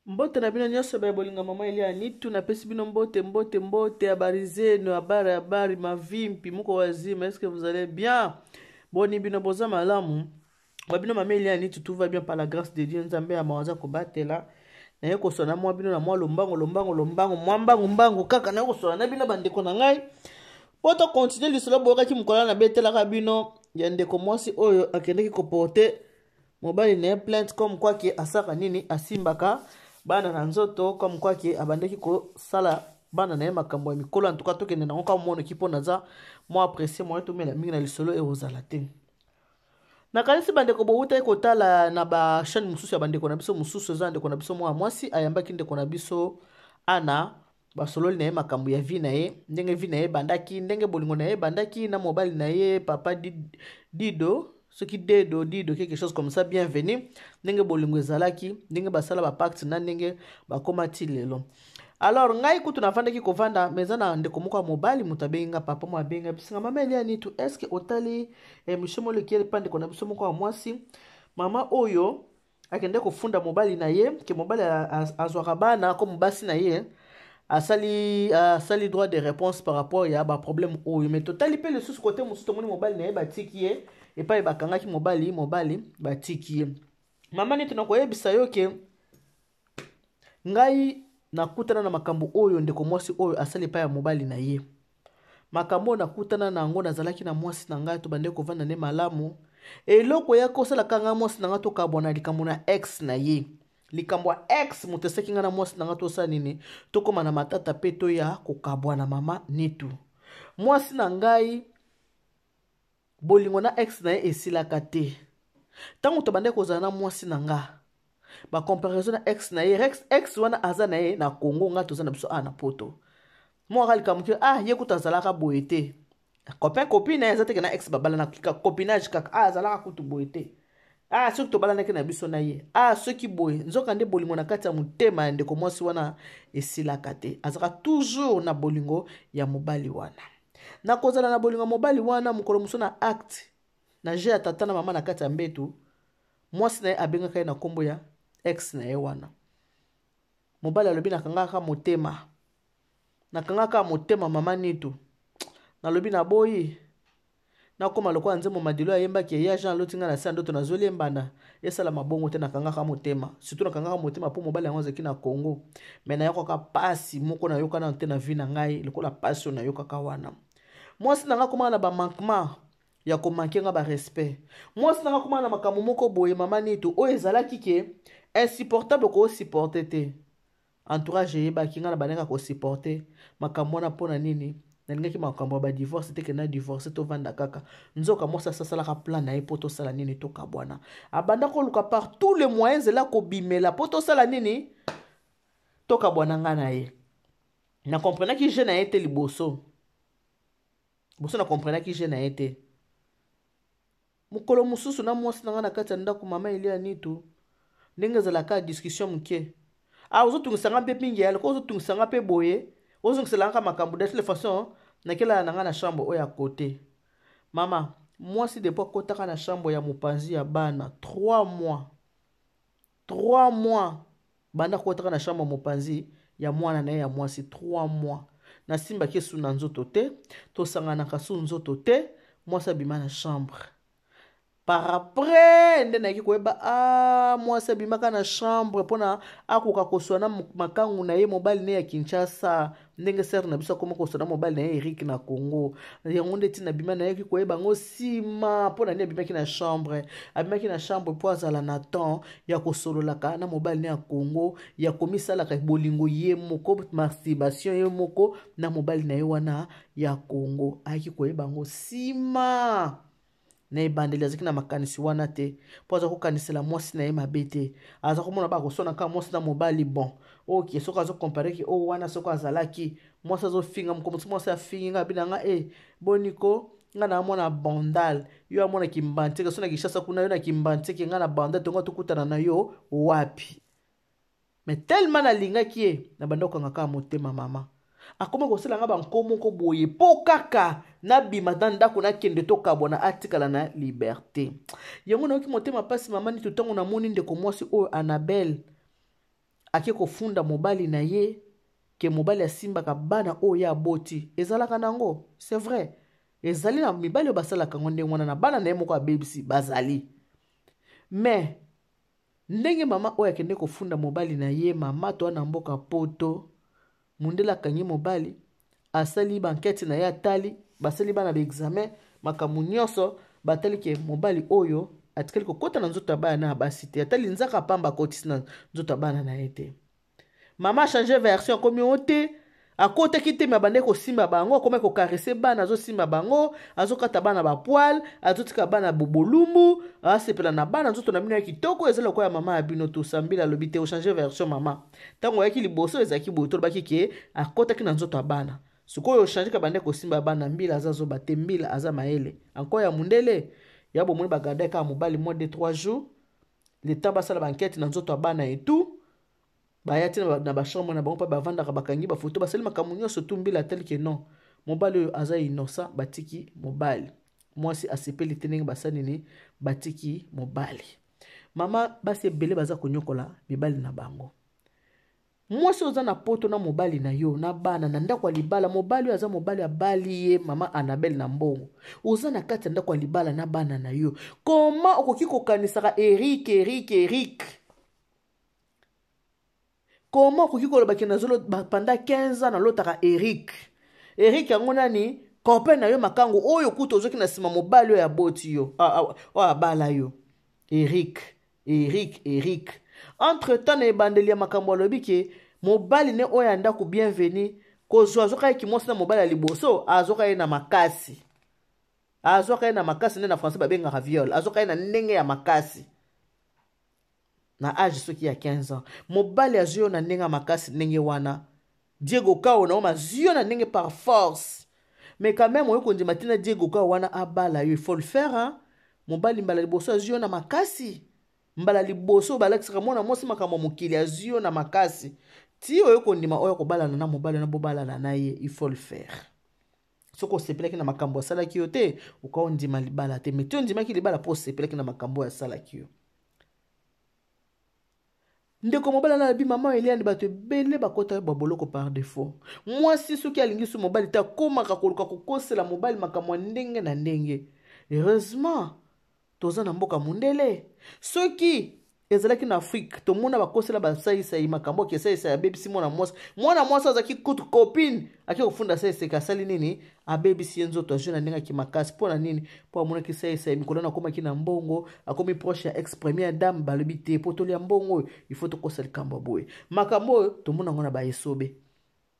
Mbote na bino nyonso baye bolinga mama Elia Nitu, napesi bino mbote mbote mbote ya barizeno ya bare ya bari mavimpi moko wazima, est-ce que vous allez bien? Boni bino boza malamu? Ba bino mama Elia Nitu, tout va bien par la grâce de Dieu. Nzambe ya mawa aza kobatela. Naye koswana mwa bino na mwa lombango lombango lombango mwa mbangu mbangu kaka naye koswana na bino bandeko na ngai mpo to continue lisolo boyokaki mokolo na betelaka bino ya ndeko mwasi oyo akendeki koporte mobali na ye plainte comme quoi ke asaka nini, asimbaka bana na nzoto, comme quoi ke abandaki kosala bana na ye makambo ya mikolo. En tout cas tokende nango kaka monoki mpo naza mwa apprécie moye tomela mingi na lisolo ekozala te. Nakanisi bandeko bowutaki kotala na ba chaîne mosusu ya bandeko na biso mosusu, eza ndeko na biso mwa mwasi ayambaki ndeko na biso Ana, basololi na ye makambo ya vie na ye, ndenge vie na ye ebandaki, ndenge bolingo na ye ebandaki na mobali na ye papa Dido, soki Dedo Dido quelque chose comme ça, bienvenue, ndenge bolingo ezalaki, ndenge basala ba pacte na ndenge bakoma ti lelo. Alors ngai kutu nafandaki kovanda, mais eza na ndeko moko ya mobali moto abengi nga, papa mo abengi nga bisinga mama Elia Nitu, est-ce que otali émission moleki epa ndeko na biso moko ya mwasi, mama oyo akende kofunda mobali na ye ke mobali azwaka bana comme basi na ye, asali droit de réponse par rapport ya baproblème oyo. Mais totali mpe lisusu kote mosusu, tomoni mobali na ye batiki ye epai bakangaki mobali batiki ye. Mama Neti, nakoyebisa yo ke ngai nakutana na makambo oyo ndeko mwasi oyo asali epai ya mobali na ye. Makambo oyo nakutana na yango, nazalaki na mwasi na ngai, tobandeki kovanda nde malamu. Eloko ya kosalaka ngai mwasi na ngai tokabwana, likambo na ex na ye, likambo ya ex moto esaki ngai na mwasi na ngai tosala nini, tokóma na matata mpe toya kokabwana. Mama Nitu, mwasi na ngai bolingo na ex na ye esilaka te. Ntango tobandaki kozala na mwasi na nga, bacomparaison na ex na ye, ex wana aza na ye na Congo, nga toza na biso awa na Poto. Mwaka likambo ke ah, ye kutu azalaka boye te, copain copine eza teke na ex babalana copinage kaka, ah azalaka kutu boye te, ah soki tobalanaki na biso na ye, ah soki boye. Nzoka nde bolingo na kati ya motema ya ndeko mwasi wana esilaka te, azalaka toujours na bolingo ya mobali wana. Nakozala na bolingo ya mobali wana, mokolo mosusu na acte na jeu ya tata na mama na kati ya mbetu, mwasi na ye abengaka ye na nkombo ya ex na ye wana. Mobali alobi nakangaka motema, nakangaka motema. Mama Nitu, nalobi naboyi nakóma lokola nzembo Madilo ayembaki eya Jean aloti ngai na se ya ndoto nazweli ye mbanda, esala mabongo te. Nakangaka motema, surtout nakangaka motema mpo mobali yango azalaki na Congo. Mais nayokaka pasi moko nayoka nano te na vie na ngai lokola pasi oyo nayokaka wana. Mwasi na ngai akomaka na bamanquement ya komanke nga barespect. Mwasi na ngai akomaka na makambo moko boye, mama Nitu, oyo ezalaki ke insupportable, koosupporte te. Entourage eyebaki ngai na bandaki kosupporte makambo wana. Mpo na nini? Nalingaki makambo ya badivorce te, ke na divorce tovanda kaka. Nzoka mwasi asasalaka plan na ye mpo tosala nini? Tokabwana. Abanda koluka par tous les moyens nzela kobimela mpo tosala nini? Tokabwana. Ngai na ye na comprenaki jeu na ye te liboso liboso, na comprenaki jeu na ye te. Mokolo mosusu na mwasi na ngai na kati ya ndako, mama Elia Nitu, ndenge ezalaka discussion moke, ah ozotungisa nga mpe mingi ya loko, ozotungisa nga mpe boye, ozongisela nga makambo. De toute façon nakelala na ngai na chambre oyo ya kote. Mama, mwasi depuis akotaka na chambre ya mopanzi ya bana 3 mois, 3 mois banda akotaka na chambre ya mopanzi ya mwana na ye ya mwasi, 3 mois nasimbaki esu na nzoto te, tosanganaka su nzoto te. Mwasi abima na chambre. Par après nde nayaki koyeba, ah, mwasi abimaka na chambre mpona akoka koswa na makangu na ye, mobali ne ya Kinshasa, ndenge sere na biso akoma koswa na mobali na ye Erik na Congo. Yango nde ntina abima. Nayaki koyeba yango nsima mpo na nini abimaki na chambre. Abimaki na chambre mpo azala na temps ya kosololaka na mobali ne ya Congo, ya komisalaka bolingo ye moko, masturbation ye moko na mobali na ye wana ya Congo. Ayaki koyeba yango nsima. Na ebandeli azalaki na makanisi wana te, mpo aza kokanisela mwasi na ye mabe te. Aza komona bakoswana kaka mwasi na mobali. Bon, ok, soki azocompare ke oyo wana soki azalaki mwasi azofinga mokomosi, mwasi afingi nga, abi na nga e boniko, nga na mwana Bandal, yo amona Kimbantieke, so na Kinshasa kuna, yo na Kimbantieke, nga na Bandal, tonga tokutana na yo wapi? Mais tellement nalingaki ye, na banda kokanga kaka motema. Mama, akoma kosala nga banko moko boye mpo kaka nabima na ndako, nakende, tokabwana, atikala na liberté. Yango nayoki motema mpasi, mama Nito, ntango namoni ndeko mwasi oyo Annabelle. Ake kofunda mobali na ye ke mobali asimbaka bana oyo ye aboti. Ezalaka nango, c'est vrai. Ezali na mibali oyo basalaka yango ndenge wana na bana na ye moko abebisi bazali. Mais ndenge mama oyo akende kofunda mobali na ye, mama toa na mboka poto, mundele akangi mobali, asali bankete na ye, atali, basali bana ba examen, makambo nyonso, batali ke mobali oyo atikali kokota na nzoto ya bana na basi te, ata linzaka pamba akotisi na nzoto ya bana na ye te. Mama change version, akomi o te, akotaki te, me abandaki kosimba bango, akomaki kokarese bana, azosimba bango, azokata bana bapoile, azotika bana bolumbu, asepela na bana, nzoto na bino ya kitoko eza lokola ya mama ya bino. Tosambila alobi te, ochange version mama. Ntango oyaki liboso ezalaki boye, tolobaki ke akotaki na nzoto ya bana, sikoyo ochange ka bande kosimba bana. Mbila aza zoba te, mbila aza mayele encore ya mundele ya bomoni. Bagardaki kaka mobali moins de 3 jours, le temps basala bankete na nzoto ya bana et tout. Baya ti na bachambre na bango mpe bavandaka, bakangi bafoto, basali makambo nyonso tu. Mbila atali ke non, mobali oyo aza innocent, batiki mobali. Mwasi asepeli te ndenge basali nini, batiki mobali. Mama, basi ebele baza konyokola mibali na bango. Mwasi oza na poto na mobali na yo na bana na ndako ya libala, mobali oyo aza mobali abali ye mama Annabelle na mbongo, oza na kati ya ndako ya libala na bana na yo, koma okoki kokanisaka Eric, Eric, Eric? Koma okoki koloba ke nazolo pendant 15 ans nalotaka Eric, Eric yango nani? Copain na yo makango oyo kutu ozoki na nsima, mobali oyo aboti yo, oyo abala yo, Eric, Eric, Eric. Entre temps, na ebandeli ya makambo alobi ke mobali ne oyo ya ndako Bienvenu kozwa azoka ye kimwasi na mobali ya liboso, azoka ye na makasi, azwaka ye na makasi nde na français babengaka viol, azwaka ye na ndenge ya makasi na age soki ya 15 ans. Mobali azwi yo na ndenge ya makasi ndenge wana, Diego Kao na yo mazwi yo na ndenge par force, mais quand même oyo kondima ntina Diego Kao wana abala yo, il faut le faire, hein? Mobali mbala liboso azwi yo na makasi, mbala liboso balakisaka mwana mwasi makambo ya mokili, azwi yo na makasi ti oyo kondima oyo kobalana na mobali na bobalana na ye, il faut le faire. Soki osepelaki na makambo asalaki yo te, oka ondima libala te, mais ti ondimaki libala mpo osepelaki na makambo oyo asalaki yo. Ndeko mobali ana alobi, mama Eliane, bato ebele bakota baboloko par défaut. Mwasi soki alingi so mobali te, akomaka koluka kokosela mobali makambo ya ndenge na ndenge. Heureusement toza na mboka mondele. Soki ezalaki na Afrique, tomona bakosela basaisai makambo, ake saisai abebisi mwana mwasi, mwana mwasi azalaki kutu copine, ake kofunda saisai, asali nini? Abebisi ye nzoto, azwi na ndenge aki makasi. Mpo na nini? Mpo amonaki saisai mikolo wana akomaki na mbongo, akomi proche ya ex première dame. Balobi te, mpo tolia mbongo oyo, il faut tokosa likambo ya boye. Makambo oyo tomona yango na baesobe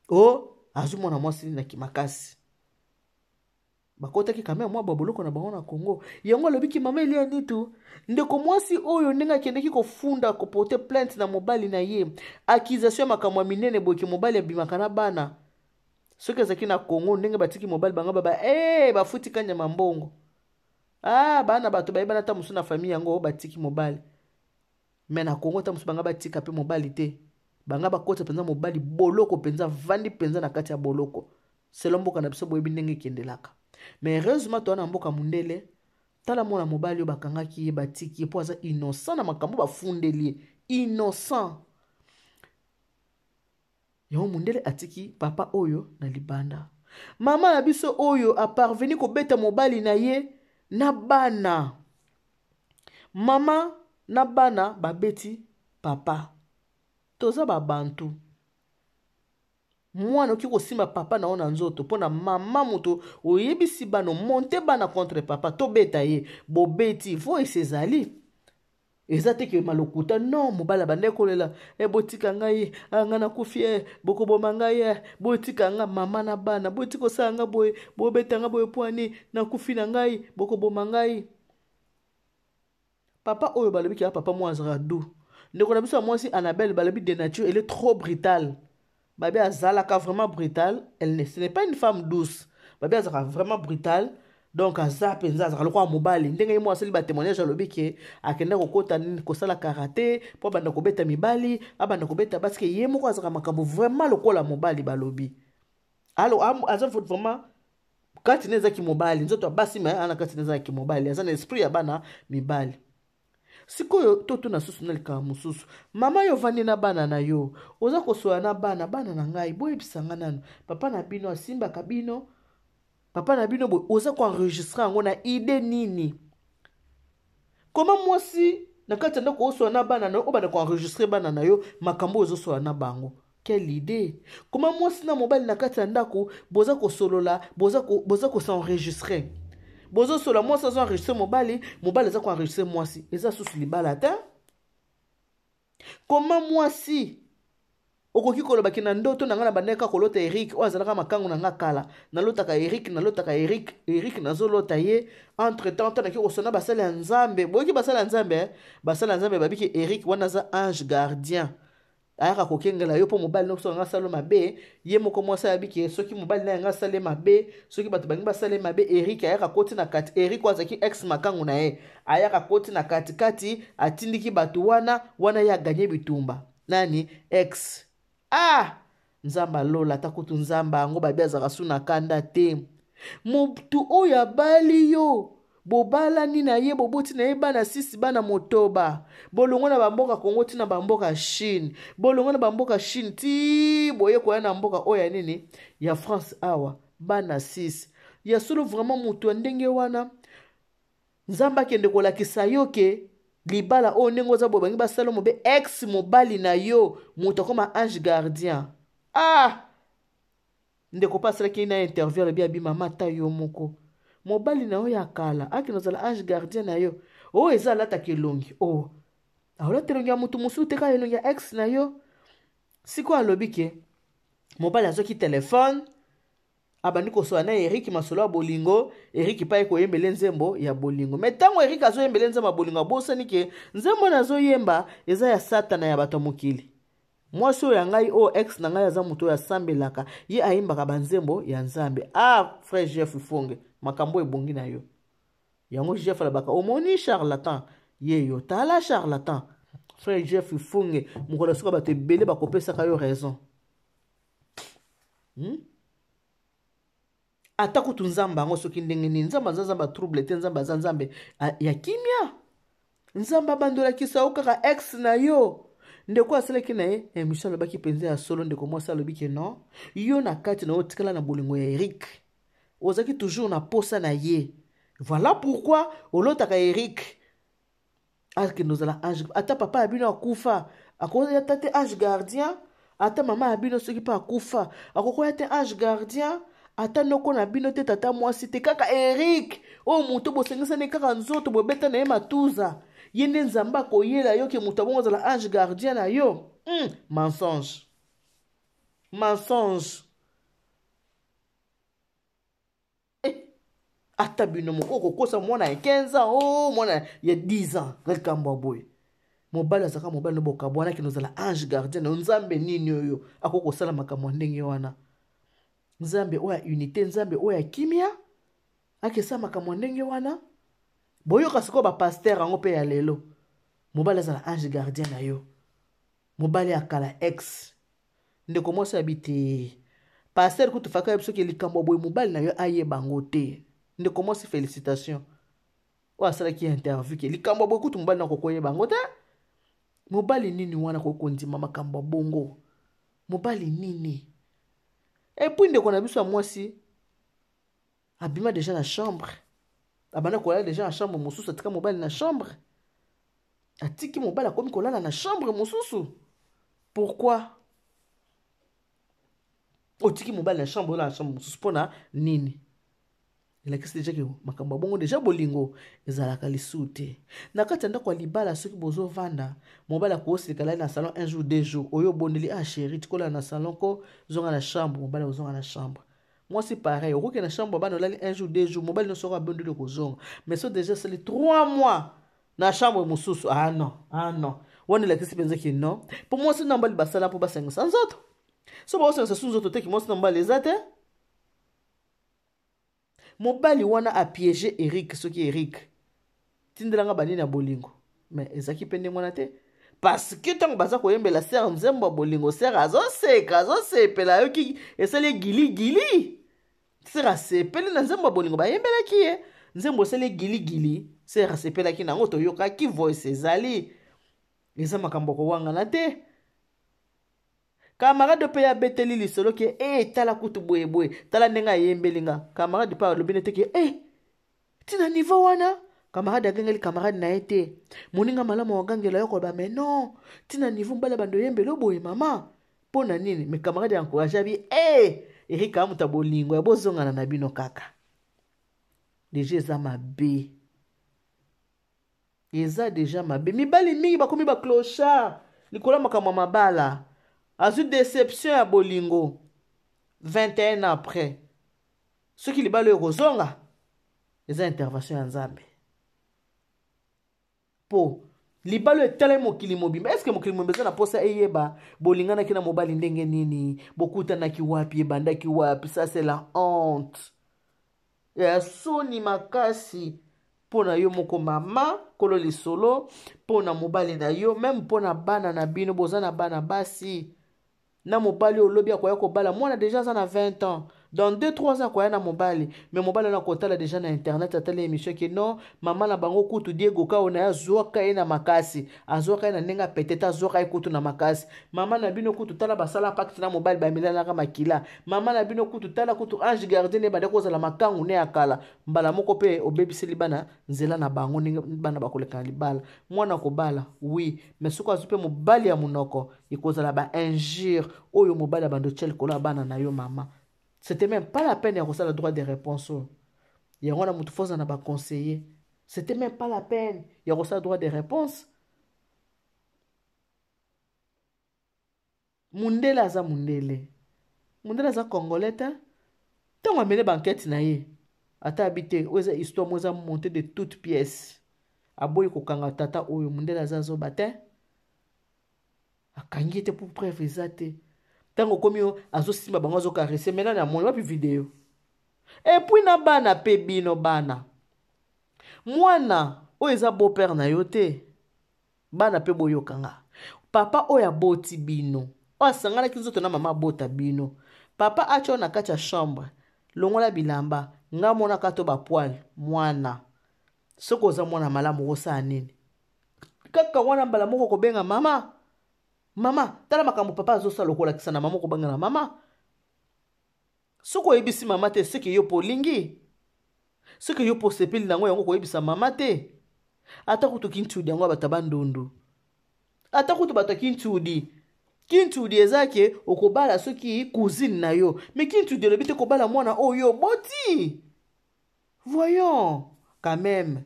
o azwi mwana mwasi na kimakasi, bakotaki quand même mwa baboloko na bango na Congo. Yango alobiki mama Elia Nitu, ndeko mwasi oyo ndenge akendeki kofunda, koporte plainte na mobali na ye, accusation ya makambo ya minene boye ke mobali abimaka na bana. Soki ezalaki na Congo, ndenge batiki mobali bango baba hey, bafuti kanyama mbongo, ah, bana bato bayebana ata mosusu na famille yango, batiki mobali. Me na Congo ata mosusu banga batika mpe mobali te, banga bakota mpenza mobali boloko mpenza, vandi mpenza na kati ya boloko. Selo mboka na biso boyebi ndenge ekendelaka. Mais heureusement toza na mboka mondele. Tala mwana mobali oyo bakangaki ye, batiki ye mpo aza innocent na makambo bafundeli ye, innocent. Yango mondele atiki papa oyo na libanda. Mama na biso oyo aparveni kobeta mobali na ye na bana, mama na bana babeti papa. Toza babantu. Mwana oki kosimba papa na yo na nzoto mpo na mama moto oyebisi bana monte bana contre papa, tobeta ye, bobeti. Voice ezali, eza te ke malokuta. Non, mobali abandaki kolela e, botika ngai, ngai nakufi e, bokoboma ngai e, botika nga, mama na bana, botika kosala nga boye, bobeta nga boye pwani nakufi na ngai, bokoboma ngai. Papa oyo balobi ke papa mwa azalaka doux. Ndeko na biso ya mwasi Annabelle, balobi de nature elle est trop brutale. Babi azalaka vraiment brutale, elle ne, ce n'est pas une femme douce. Babi azalaka vraiment brutale, donc aza mpenza azalaka lokola mobali. Ndenge ye moko asali batémoignage, alobi ke akenda kokota nini, kosala karate mpo abanda kobeta mibali, abanda kobeta basi, ke ye moko azalaka makambo vraiment lokola mobali. Balobi alo aza vraiment kati na ezaki mobali, nzoto ya basi me ana kati na ezalaki mobali, aza na esprit ya bana mibali. Sikoyo totuna susu na likambo mosusu. Mama, yo ovandi na bana na yo, oza kosola na bana. Bana na ngai, boyebisa nga nanu, papa na bino asimbaka bino? Papa na bino boye, oza koenregistre yango na idée nini? Koma mwasi na kati ya ndako, osola na bana na yo, obanda koenregistre bana na yo makambo oyo ozosola na bango, quelle idée? Koma mwasi na mobali na kati ya ndako boza kosolola, boza kosenregistre, bozosola, mwasi azo enregistre mobali, mobali aza koenregistre mwasi, eza susu libala te. Koma mwasi okoki kolobaki na ndoto na ngai na bandaki kaka kolota Eric oyo azalaka makangu na ngai kala, nalotaka Eric, nalotaka Eric, Eric nazolota ye. Entre temps ntanaki kosona basali ya Nzambe, boyoki basali ya Nzambe, eh? Basali ya Nzambe babiki Eric wana aza ange gardien, ayaka kokengela yo mpo mobali nyonso anga asala mabe. Ye moko mwasi ayabi ke soki mobali na yanga asale mabe, soki bato balingi basale mabe, Eric ayaka koti na kati. Eric oyo azalaki ex makangu na ye, ayaka koti na katikati, atindiki bato wana wana, ye aganye bitumba nani ex. Ah, Nzambe alola, ata kutu Nzambe yango babi azalaka su na kanda te. Motu oyo abali yo, bobalani na ye, boboti na ye bana 6, bana 8, bolongo na bamboka Kongo ti na bamboka Chine, bolongo na bamboka Chine ti boye koya na mboka oyo ya nini, ya France awa, bana 6. Ya solo vraiment, moto ya ndenge wana, Nzambe akende kolakisa yo ke libala oyo ndenge oza boye, bangi basala mobe, ex mobali na yo moto akoma ange gardien. Ah, ndeko mpe asalaki na interview, alobi abi: mama, ata yo moko, mobali na yo ya kala akende ozala ange gardien na yo, oyo eza alataka elongi o oh. Aolata elongi ya motu mosusu te, kaka elongi ya ex na yo. Sikoyo alobi ke mobali azwaki telefone, abandi kosola na Eric masolo ya bolingo. Eric mpe aye koyembele nzembo ya bolingo. Me ntango Eric azoyembele nzembo ya bolingo, abosani ke nzembo wana azoyemba eza ya Satana, ya bato ya mokili. Mwasi oyo ya ngai, oyo ex na ngai, aza moto oyo asambelaka, ye ayembaka banzembo ya Nzambe. Ah, frère Jeff Fonge, makambo ebongi na yo yango. Jeff alobaka: omoni charlatan ye yo, tala charlatan. Frère Jeff Funge, mokolo suka bato ebele bakopesaka yo raison, Ata kutu Nzambe yango soki ndenge nini, Nzambe aza Nzambe atrouble te, Nzambe aza Nzambe ya kimia. Nzambe abandolakisa yo kaka ex na yo. Ndeko asalaki na ye émission alobaki mpenza ya solo. Ndeko mwasi alobi ke non, yo na kati na yo otikala na bolingo ya Eric, ozalaki toujours na posa na ye, voilà pourquoi olotaka Eric akende ozala ange. Ata papa ya bino akufa, akoya te ange gardien. Ata mama ya bino soki mpe akufa, akokoya te ange gardien. Ata noko na bino te, tata mwasi te, kaka Eric oyo moto bosengisani kaka nzoto, bobeta na ye matuza, ye nde Nzambe akoyela yo ke moto abongo azala ange gardien na yo. Mensonge, mensonge. Eh, ata bino moko okokosa mwana ya 15 ans, o oh, mwana ya 10 ans na likambo ya boye. Mobali azalaka mobali no, bokabwanaki, nozala ange gardien na yo. Nzambe nini oyo akoki kosala makambo ya ndenge wana? Nzambe oyo ya unité, Nzambe oyo ya kimia, akesala makambo ya ndenge wana? Boyoka sikoyo bapasteur yango mpe ya lelo: mobali azala ange gardien na yo, mobali ya kala, ex. Ndeko mwasi abi te, pasteur kutu faka yebi soki likambo ya boye mobali na yo ayeba yango te. Ndeko mwasi, félicitation, oyo asalaki interview ke likambo ya boye kutu mobali na kokoyeba yango te. Mobali nini wana koki kondima makambo ya bongo? Mobali nini? Et puis ndeko na biso ya mwasi abima déjà na chambre, abanda kolala déjà na chambre mosusu, atika mobali na chambre, atiki mobali, akomi kolala na chambre mosusu. Pourquoi otiki mobali na chambre, olala na chambre mosusu mpona nini? Elakisi déjà ke makambo ya bongo déjà bolingo ezalaka lisusu te na kati ya ndako ya libala. Soki bozovanda, mobali akosilika, lali na salon un jour, 2 jours, oyo obondeli: ah chéri, tikolala na salon ko, zonga na chambre. Mobali ozonga na chambre. Mwasi pareil, okoki na chambre bana, olali un jour, 2 jours, mobali nyonso oko abondeli, kozonga. Mais so déjà asali 3 mois na chambre mosusu, ah non, ah non, wana elakisi mpenza ke non. Mpo mwasi na mobali basala mpo basangisa nzoto. So baosangisa su nzoto te, ki mwasi na mobali eza te. Mobali wana apiéger Eric. Soki Eric tindelanga banini ya bolingo, mais ezalaki mpe ndenge wana te, parce que ntango baza koyembela sœur nzembo ya bolingo, sœur azoseka, azosepela, ayoki esali giligili. Sœur asepeli na nzembo ya bolingo bayembelaki ye, nzembo esali giligili. Sœur asepelaki nango, toyokaki voice ezali. Eza makambo kowangana te. Camarade mpe abeteli lisolo ke e tala kutu boye boye, tala ndenge ayembeli nga. Camarade mpe alobi nete ke e tina niveau wana. Camarade agangeli camarade na ye te. Moninga malamu agangela yo koloba mais non, tina niveau mobali abando oyembeli boye mama. Mpo na nini? Mais camarade encourage abi e Erika amuta bolingo ya bozongana na bino kaka. Deja eza mabe. Eza deja mabe. Mibali mingi bakomi ba clochard likolo ya makambo ya mabala. Azwi déception ya bolingo 21 ans après. Soki libala oyo ekozonga eza intervention ya Nzambe. Po libala oyo etalaki mokili mobimba, est-ce que mokili mobimba eza na posa eyeba bolinganaki na mobali ndenge nini, bokutanaki wapi, ebandaki wapi? Ça c'est la honte. Ya soni makasi mpo na yo moko mama kolo lisolo, mpo na mobali na yo, meme mpo na bana na bino. Boza na bana basi na mobali oyo lobi akoya kobala mwana deja aza na 20 ans, dans 2 3 ans akoya na mobali, mais mobali wana akotala deja na internet, atali émission ke non, mama na bango kutu Diego Kao na ye azwaka ye na makasi, azwaka ye na ndenge apetete, azwaka ye kutu na makasi. Mama na bino kutu tala basala pacte na mobali, bamilalaka makila. Mama na bino kutu tala kutu ange gardien ne bande kozala makangu ne ya kala. Mbala moko mpe obebiseli bana nzela na bango ndenge bana bakoleka na libala. Mwana kobala oui, mais soki azwi mpe mobali ya monoko ekozala ba injure oyo mobali ya bando tia likolo ya bana na yo mama. C'était même pas la peine ya kosala droit de réponse oyo. Yango wana motu foza na ba conseiller. C'était même pas la peine ya kosala droit de réponse. Mundele aza mundele. Mundele aza congolais te. Ntango amene ba enquête na ye, ata abi te, oyo eza histoire moko eza montée de toutes pièces. Aboyi kokanga tata oyo, mundele aza zoba te. Akangi te pour preuve eza te. Ntango okomi oyo, azosimba bango, azokarese, mais nani amoni wapi video? Et puis na bana pe bino bana. Mwana oyo eza beau-père na yo te. Bana pe boyokanga. Papa oyo aboti bino, oyo asanganaki nzoto na mama abota bino. Papa atia na kati ya chambre, longola bilamba, nga monaka to ba poil, mwana. Soki oza mwana malamu okosala nini? Kaka wana mbala moko kobenga mama. Mama, tala makambo papa azosala, okolakisa na mama, okobenga na mama. Soki oyebisi mama te, soki yo po olingi, soki yo po osepeli nango, yango koyebisa mama te. Ata kutu kintudi yango ya bato ya bandundu, ata kutu bato ya kintudi, kintudi eza ke okobala soki cousine na yo, mais kintudi elobi te kobala mwana oyo oboti. Voyons quand même.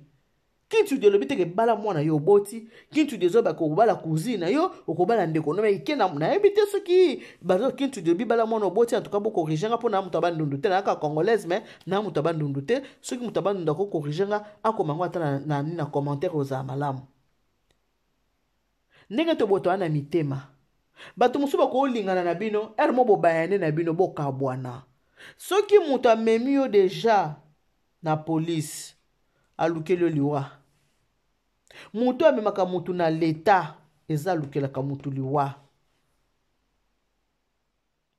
Kintudi elobi te ke bala mwana yo oboti. Kintudi ezoba kobala cousine na yo, okobala ndeko no, mais ike na nayebi te soki bazo kintudi elobi bala mwana oboti. En tout cas bo corriger nga mpona moto ya bandundu te, nayaka congolaise mais na moto ya bandundu te. Soki moto ya bandundu ako corriger nga, akoma ngo ata na commentaire, ozala malamu. Ndenge tobotwana na mitema, bato mosusu bakolingana na bino, ere mo bobayane na bino, bokabwana. Soki moto amemi yo deja na police, alukeli yo liwa. Moto amemaka motu na leta, eza alukelaka motu liwa.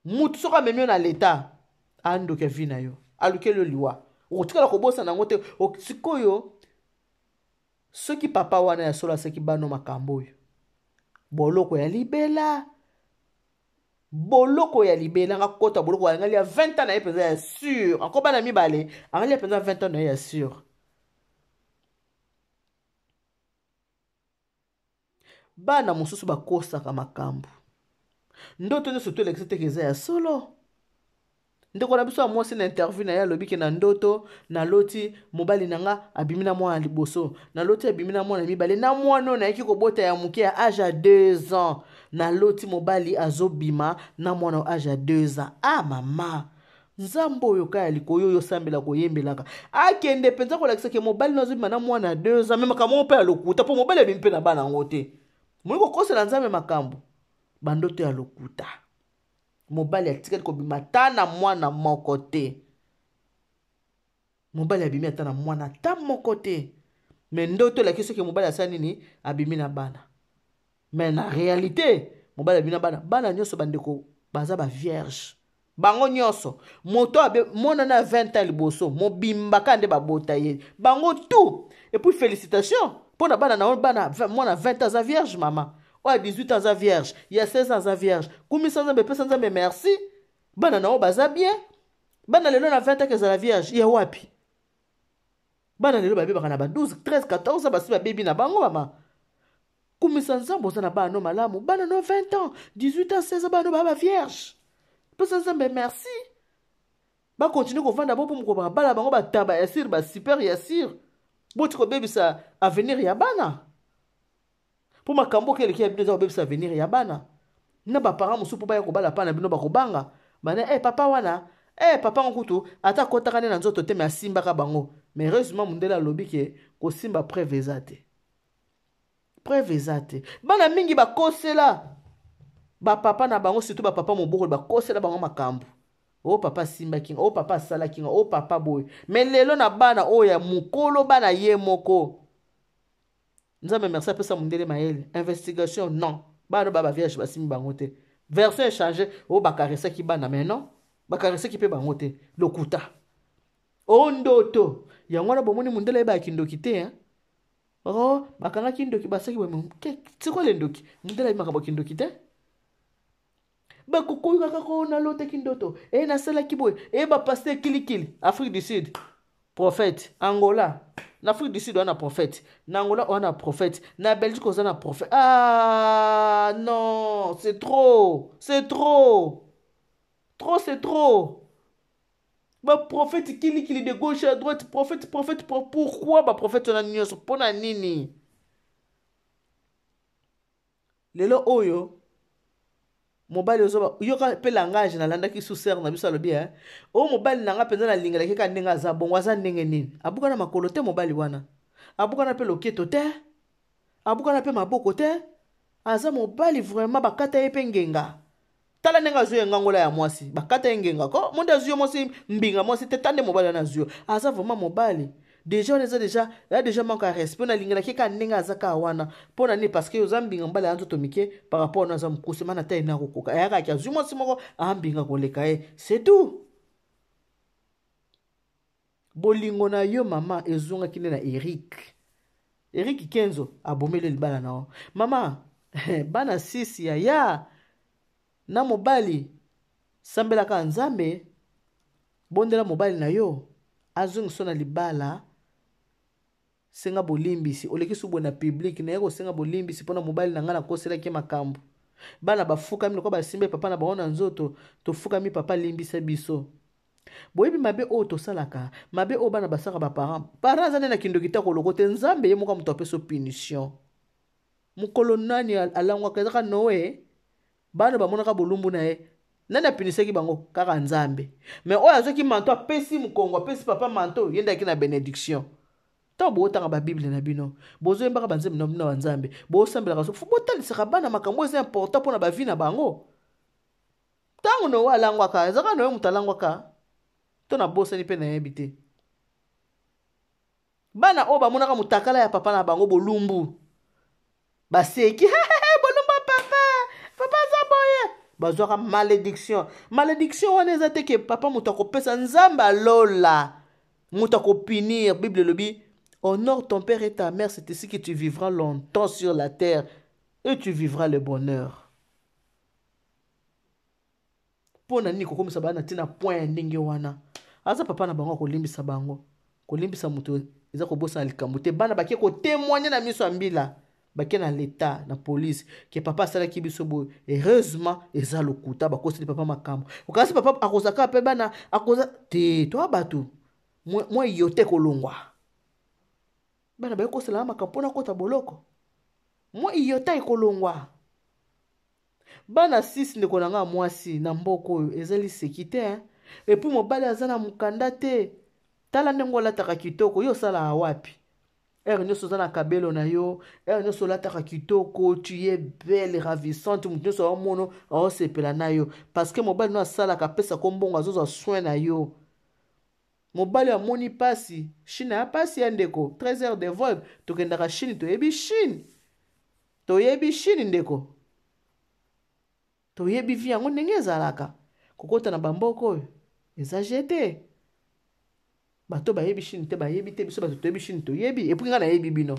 Motu soki amemi yo na leta, andoki ya vie na yo, alukeli yo liwa. Okotikala kobosana yango te. Sikoyo soki papa wana ya solo asaki bano makambo oyo, boloko ya libela, boloko ya libela, nga kota boloko ya ngali ya 20 ans na ye mpenza ya sûr. Encore bana mibale, angali ya mpenza 20 ans na ye ya sûr. Bana mosusu bakosaka makambo. Ndoto nyonso to elakisa te eza ya solo. Ndeko na biso ya mwasi na interview na ye alobi ke na ndoto naloti mobali na nga abimi na mwana liboso, naloti abimi na mwana mibale, na mwana oyo nayaki kobota ya moke ya age ya 2 ans, naloti mobali azobima na mwana oyo age ya 2 ans. Ah mama, nzambe oyo kaka ya likolo oyo osambela koyembelaka, akende mpenza kolakisa ke mobali no azobima na mwana ya 2 ans, me makambo moko mpe ya lokuta, mpo mobali abimi mpe na bana yango te. Moyi kokosela nzambe makambo, bandoto ya lokuta. Mobali atikali kobima ata na mwana moko te. Mobali abimi ata na mwana ata moko te. Me ndoto elakisi soki mobali asali nini, abimi na bana. Mais na réalité, mobali abimi na bana. Bana nyonso bandeko baza ba vierge. Bango nyonso moto abe mwana na 20 ans liboso mobimba kaka nde babota ye bango tout. Et puis félicitations mpo na bana na yo, bana mwana 20 ans aza vierge, mama oyo ya 18 ans aza vierge, ya 16 ans aza vierge. Kumisa Nzambe, epesa Nzambe merci. Bana na yo baza bien. Bana lelo na 20 ans ezala vierge ya wapi? Bana lelo babebaka na ba 12, 13, 14, basi babebi na bango. Mama, kumisa Nzambe, oza na bana no malamu. Bana no 20 ans, 18 ans, 16 ans, bana no baa bavierge. Pesa Nzambe merci. Bakontinue kovanda bo mpo mokolo babala bango bataba ya sire, basuper ya sire. Boti kobebisa avenir ya bana, mpo makambo oyo eleki ya bino eza kobebisa avenir ya bana na baparent mosusu, mpo baya kobala pa na bino bakobanga bana. Eh, papa wana, eh, papa ngo kutu ata akɔtaka nde na nzoto te, me asimbaka bango. Mais heureusement mondele alobi ke kosimba, preuve eza te, preuve eza te. Bana mingi bakosela bapapa na bango, surtout bapapa mobokoli, bakosela bango makambo: "O papa asimbaki nga, o papa asalaki nga, o papa boye." Mais lelo na bana oyo ya mokolo, bana ye moko, Nzambe merci, apesa mondele mayele. Investigation, non, bana ba bavierge, basimbi bango te. Version échange: oyo bakaresaki bana, mais non, bakaresaki mpe bango te. Lokuta, o ndoto. Yango wana bomoni mondele ayebaka kindoki te, hein? Oh, bakangaki ndoki, basaki boye. Tikole ndoki, mondele ayebi makambo kindoki te. Bakokoyoka kaka: "O nalotaki ndoto e, nasalaki boye." E bapasteur kilikili, Afrique du Sud prophète, Angola, na Afrique du Sud wana prophète, na Angola wana prophète, na Belgique oza na prophète. Ah non, c'est trop, c'est trop, trop, c'est trop. Baprophète kilikili, de gauche à droite, prophète, prophète. Pourquoi baprophète wana nyonso? Mpo na nini? Lelo oyo mobali ozoba, yoka mpe langage. Nalandaki sous-sœur na biso, alobi: "Eh, oyo mobali na nga mpenza, nalingelaki kaka ndenge aza bongo." Aza ndenge nini? Abukana makolo te mobali wana, abukana mpe loketo te, abukana mpe maboko te. Aza mobali vraiment, bakata ye mpe ngenga. Tala ndenge azwi ye ngangola ya mwasi, bakata ye ngenga ko monde azwi yo mwasi mbinga mwasi te. Ta nde mobali wana azwi yo, aza vraiment mobali déjà. Wana eza déjà, ya déjà manque ya respect. Nalingelaki kaka ndenge aza kaka wana. Mpo na nini? Parce que oza mbinga, mobali aza nzoto mike par rapport wana, aza mokuse mana ta ena kokoka. Ayakaki azwi mwasi moko ambinga koleka ye, c'est tout. Bolingo na yo, mama, ezongaki nde na Erik. Erik Kenzo abomeli libala na yo, mama. Bana sisi ya ya na mobali, sambelaka Nzambe, bondela mobali na yo azongisa na libala. Senga bolimbisi. Olekisi boye na public naye kosenga bolimbisi mpona mobali na ngai, nakoselaki makambo. Bana bafukami lokola basimba papa na bango na nzoto: "Tofukami, papa, limbisa biso." Boyebi mabe oyo tosalaka, mabe oyo bana basalaka baparent. Parent aza nde na kindoki te, koloko te. Nzambe ye moko moto apesa punition. Mokolo nani alangwaka? Ezaka Noe. Bana bamonaka bolumbu na ye. Nani apinisaki bango? Kaka Nzambe. Mais oyo azwaki manteau, apesi mokongo, apesi papa manteau, ye ndaki na bénédiction. Ntango bootanga babible na bino, bozoyembaka banzembe na bino banzambe, bosambelaka, so botalisaka bana makambo eza important mpona bavie na bango. Ntango Noe alangwaka, ezaka Noe moto alangwaka to nabosani mpe nayebi te. Bana oyo bamonaka motakala ya papa na bango, bolumbu, baseki: "Bolumbu papa, papa aza boye." Bazwaka malédiction. Malédiction wana eza te ke papa moto akopesa, Nzambe alola moto akopunir. Bible elobi: "Honore ton père et ta mère, c'est ainsi que tu vivras longtemps sur la terre et tu vivras le bonheur." Mpo na nini kokomisa bana ntina point ya ndenge wana? Aza papa na bango, akolimbisa bango. Kolimbisa moto eza kobosana likambo te. Bana bake kotémoigner na miso ya mbila, bake na leta, na police, ke papa asalaki biso boye. Heureusement eza lokuta, bakoseli papa makambo. Okasi papa akozaka mpe bana akoza te. Toa bato mwa yo te kolongwa. Bana baye koselaka makambo mpona kota boloko, mwa iyota ekolongwa. Bana 6, ndeko na nga mwasi, na mboka oyo eza liseki te. Et puis mobali aza na mokanda te. Tala ndenge olataka kitoko. Yo osalaka wapi? Heure nyonso oza na kabelo na yo, heure nyonso olataka kitoko, tu es belle, ravissante. Moto nyonso aomono, aosepela na yo, parce que mobali no asalaka, apesaka mbongo, azozwa soin na yo. Mobali amoni mpasi. Chine ya mpasi ya ndeko, 13 heures de vol tokendaka Chine. Toyebi Chine, toyebi Chine, ndeko, toyebi vie yango ndenge ezalaka. Kokota na bamboka oyo eza je te. Bato bayebi Chine te, bayebi te. Biso bato toyebi Chine, toyebi. Et puis ngai nayebi bino.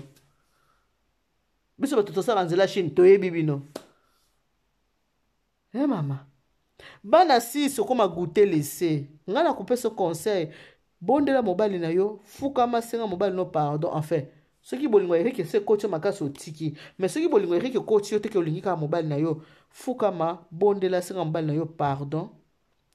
Biso bato tosala nzela Chine, toyebi bino. E mama, bana 6, okoma goûter laisser. Ngai nakopesa conseil: bondela mobali na yo, fukama, senga mobali no pardon. Enfin, soki bolingo Erik ese ekoti yo makasi, otiki. Mais soki bolingo Erik ekoti yo teke, olingi kaka mobali na yo, fukama, bondela, senga mobali na yo pardon,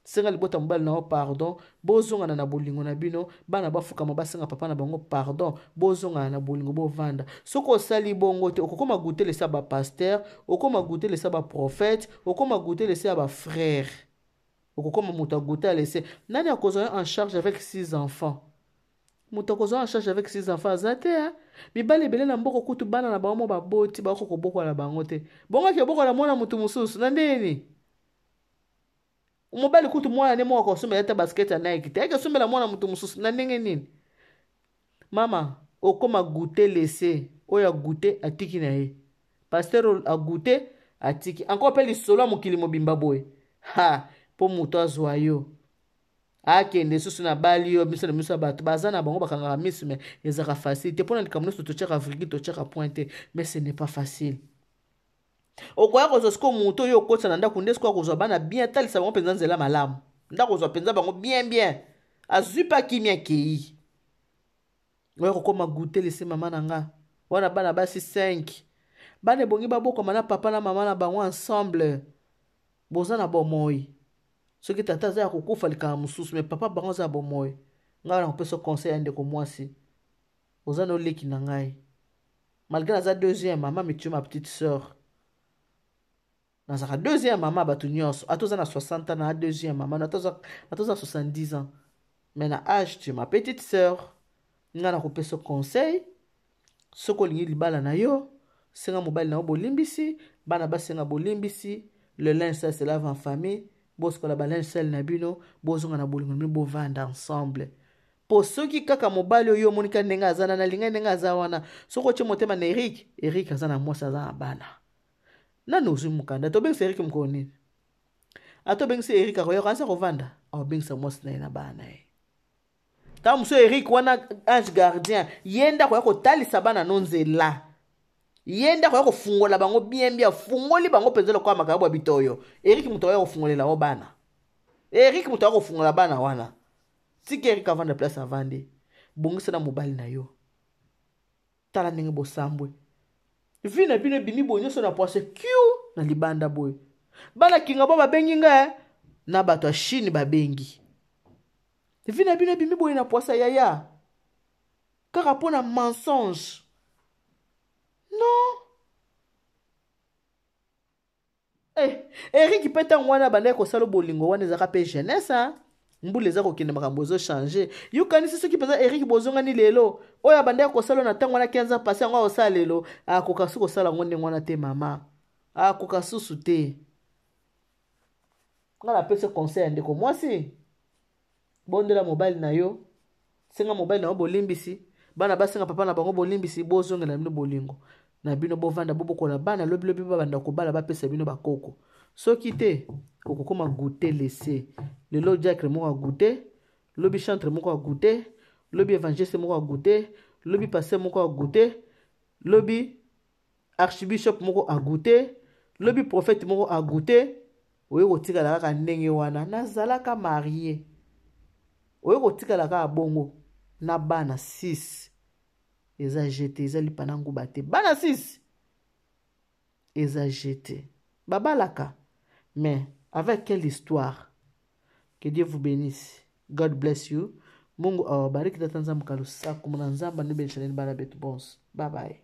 senga libota mobali na yo pardon, bozongana na bolingo na bino. Bana bafukama, basenga papa na bango pardon, bozongana na bolingo, bovanda. Soki osali bongo te, okokoma goûter laisser bapasteur, okokoma goûter laisser baprophète, okokoma goûter laisser ya bafrère, okokoma moto agoûter à laisser. Nani akozwa yo en charge avec six enfants? Moto akozwa en charge avec six enfants aza te. Mibali ebele na mboka kutu, bana na bango mo baboti, bakoka kobokola bango te. Bongo ake bokola mwana motu mosusu na ndeni? Mobali kutu mwana ne moko akosombela ata basket ya Nike te, ake osombela mwana motu mosusu na ndenge nini? Mama, okóma goûter laisser. Oyo agoûter, atiki na ye. Pasteur agoûter, atiki encore. Mpe lisolo ya mokili mobimba boye, ha, mpo moto azwa yo, akende susu na bali yo. Miso na miso ya bato baza na bango, bakangaka miso, mais ezalaka facile te. Mpona likambo nyonso totiaka virgule, totiaka point te, mais ce n'est pas facile. Okoya kozwa sikoyo moto oyo okotisa na ndako nde sikoyo akozwa bana bien, atalisa bango mpenza nzela malamu. Ndako ozwa mpenza bango bien bien, azwi mpe akimi, akei. Oya kokóma goûter laisser. Mama na nga, wana bana basi 5, bana ebongi babokama na papa na mama na bango ensemble. Boza na bomoi. Soki tata aza ya kokufa, likambo mosusu, mais papa bango aza ya bomoi. Ngai na kopesa conseil ya ndeko mwasi: oza na oleki na ngai, malgré naza deuxième mama, mais tu es ma petite sœur. Nazalaka deuxième mama bato nyonso. Ata oza na 60 ans, na deuxième mama. Ata oza 70 ans, mais na âge, tu es ma petite sœur. Ngai nakopesa conseil: soki olingi libala na yo, senga mobali na yo bolimbisi, bana basenga bolimbisi. Le linge sale se lave en famille. Bosukola balinge sale na bino, bozonga na bolingo na bino, bovanda ensemble. Mpo soki kaka mobali oyo omonika ndenge aza na, nalingai ndenge aza wana, soki otie motema na Erik, Erik aza na mwasi, aza na bana. Nani ozwi mokanda? Tobengisa Erik mokolo nini? Ata obengisi Erik, akoyoka ansi akovanda, akobengisa mwasi na ye na bana na ye. Ntango mosusu Erik wana, ange gardien, ye nde akoya kotalisa bana no nzela, ye nde akoya kofungola bango bien bien. Afungoli bango mpenza lokola makambo ya bitoyo. Erik moto akoya kofungolela o bana, Erik moto akoya kofungola bana wana. Tika Erik avanda place avandi, bongisa na mobali na yo. Tala ndenge bosambwe, vie na bino ebimi boye nyonso na poise q na libanda boye. Bana kinga bo babengi ngai na bato ya Chine, babengi vie na bino ebimi boye na poisa yaya, kaka mpo na mensonge. Non. Erik mpe ntango wana bandaki kosala bolingo wana, ezalaka mpe jeunesse. Mbula eza kokende, makambo ezochange. Yokanisi soki mpenza Erik bozongani lelo, oyo abandaki kosala na ntango wana 15 ans passé, yango akosala lelo? Akoka su kosala yango ndenge wana te. Mama, akoka susu te. Ngai napesi conseil ya ndeko mwasi: bondela mobali na yo, senga mobali na yo bolimbisi, bana basenga papa na bango bolimbisi, bozongela bino bolingo na bino, bovanda, bobokola bana. Lobilobi babanda kobala, bapesa bino bakoko. Soki te, okokóma goûter laisser. Lelo diacre moko agoûter, lobi chantre moko agoûter, lobi évangéliste moko agoûter, lobi pasteur moko agoûter, lobi archbishop moko agoûter, lobi prophète moko agoûter. Oye kotikala kaka ndenge wana. Nazalaka mariée, oye kotikala kaka bongo na bana 6. Eza jete, eza lipa na nguba te. Bana 6 eza jete. Babalaka, mais avec quelle histoire? Que Dieu vous bénisse. God bless you. Mungu awabariki. Tata Nzambe kalusaku muna Nzambe anubenishaneni bana betu bonso. Bye bye.